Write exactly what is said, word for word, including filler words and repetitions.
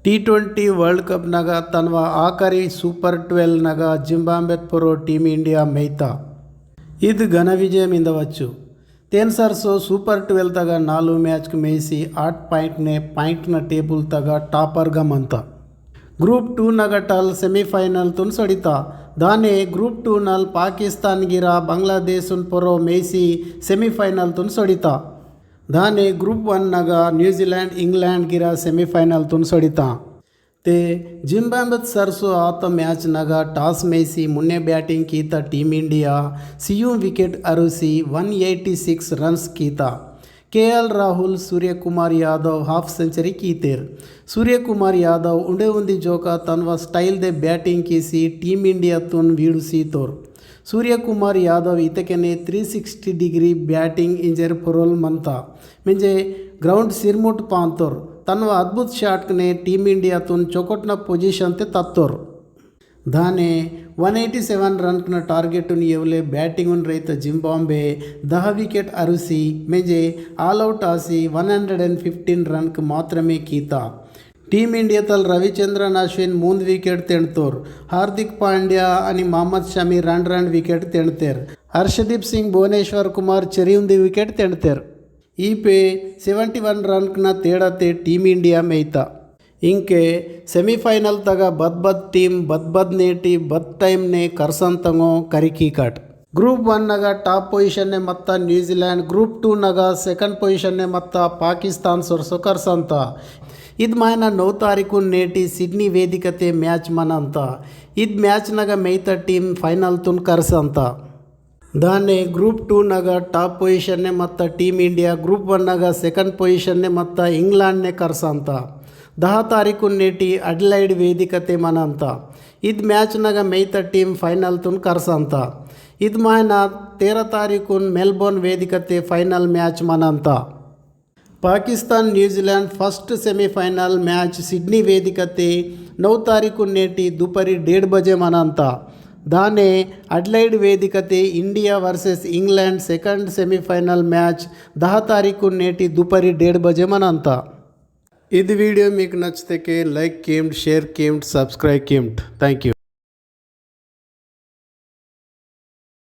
T twenty World Cup Naga तन्वा आखरी Super Twelve Naga जिम्बाब्वेत पोरो team India मेइता। इद घन विजय मिंदवच्चु। तेन सरसो Super Twelve तगा नालु match क मेइसी आठ point ने point न table तगा topper गा मंता। Group two नगटल semifinal तुन सोड़िता। दाने group two नल पाकिस्तान गिरा बांग्लादेश उन पोरो मेइसी semifinal तुन सोड़िता। दाने group one Naga New Zealand, England गिरा semifinal तुन सोड़िता। ते जिम्बाब्वेत सरसो आत match नगा toss मेसी मुन्ने batting कीता team India, सियुं wicket अरुसी one eighty six runs कीता। केएल राहुल, सूर्यकुमार यादव half century कीतेर। सूर्यकुमार यादव उंडे उंदी जोका तन्वा style दे batting कीसी team India तुन वीडुसीतोर। सूर्यकुमार यादव इतकेने three sixty degree batting इंजेर पोरोल मंता। मेंजे ground सिरमुट पांतोर। तन्वा अद्भुत shot कने team India तुन चोकोटना position ते तत्तोर। दाने one eighty seven run कना target उन येवले batting उन रहित जिम्बाब्वे दहा wicket अरुसी मेंजे all out आसी one hundred and fifteen run क मात्रमे कीता। Team India तल रविचंद्रन अश्विन मूंद wicket तेंडतोर। हार्दिक पांड्या अनि मोहम्मद शमी रंड रंड wicket तेंडतेर। अर्शदीप सिंग, भुवनेश्वर कुमार चेरी उंदी wicket तेंडतेर। ईपे seventy one run कना तेड़ा ते team India मेइता। इंके semifinal तगा बद बद team, बद बद नेटी, बद time ने करसन तंगो करिकी काट। Group one Naga top position ने मत्ता New Zealand, group two Naga second position ने मत्ता पाकिस्तान सोरसो करसंता। इद मायना नौ तारीखु नेटी सिडनी वेदिकते match मनंता। इद match नगा मेइता team final तुन करसंता। दाने group two Naga top position ने मत्ता team India, group one Naga second position ने मत्ता इंग्लैंड ने करसंता। दहा तारीखु नेटी एडिलेड वेदिकते मनंता। इद match नगा मेइता team final तुन करसंता। इद मायना तेरह तारीखुन मेलबोर्न वेदिकते final match मनंता। Pakistan New Zealand first semifinal match Sydney वेदिकते नौ तारीखुन नेटी दुपरी डेढ़ बजे मनंता। दाने एडिलेड वेदिकते India versus England second semifinal match दहा तारीखुन नेटी दुपरी डेढ़ बजे मनंता। इद video मीकु नच्चिते के like कीमट, share कीमट, subscribe कीमट। Thank you।